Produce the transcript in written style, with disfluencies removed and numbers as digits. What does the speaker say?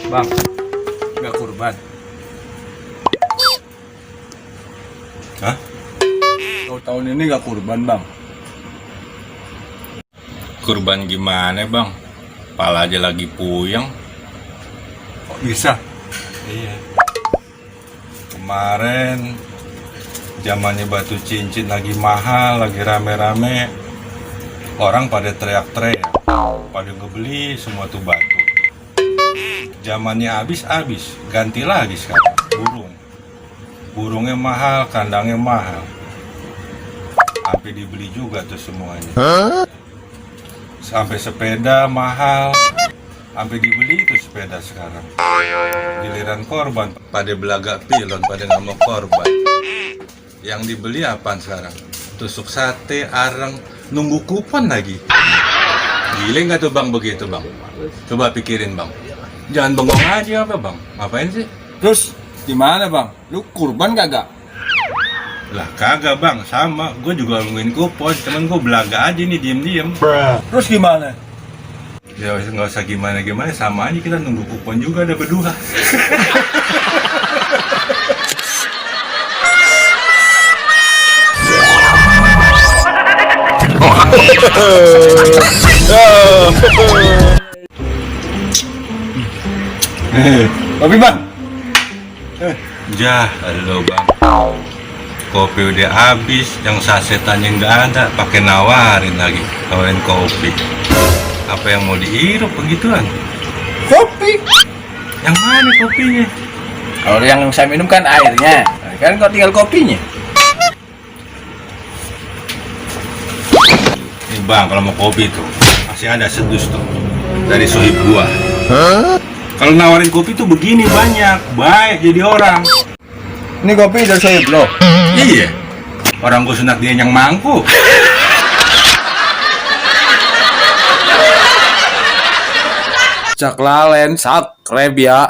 Bang, nggak kurban. Hah? Tahun ini nggak kurban, Bang. Kurban gimana bang? Pala aja lagi puyeng. Kok bisa? Iya. Kemarin zamannya batu cincin lagi mahal, lagi rame-rame. Orang pada teriak-teriak, pada ngebeli semua tuh batu. Zamannya habis, ganti lagi sekarang. Burungnya mahal, kandangnya mahal. Sampai dibeli juga tuh semuanya. Sampai sepeda mahal, sampai dibeli itu sepeda sekarang. Giliran korban, pada belaga pilon, pada nggak mau korban. Yang dibeli apaan sekarang? Tusuk sate, areng, nunggu kupon lagi. Gile nggak tuh bang begitu bang? Coba pikirin bang. Jangan bengong aja apa bang? Ngapain sih? Terus gimana, Bang? Lu kurban kagak? Lah kagak bang, sama. Gue juga nungguin kupon, cuman gue belaga aja nih diem-diem. Terus gimana? Ya nggak usah gimana-gimana, sama aja kita nunggu kupon juga ada berdua. Kopi, Bang. Jah, halo bang. Kopi udah habis, yang sasetannya nggak ada, pakai nawarin lagi, nawarin kopi. Apa yang mau dihirup begituan? Kopi. Yang mana kopinya? Kalau yang saya minum kan airnya. Kan kok tinggal kopinya. Nih bang, kalau mau kopi tuh masih ada sedus tuh dari sohib gua. Kalau nawarin kopi tuh begini banyak, baik jadi orang. Ini kopi dari saya bro. Iya, orang gua sunat dia yang mangku. Cak lalen, subscribe ya.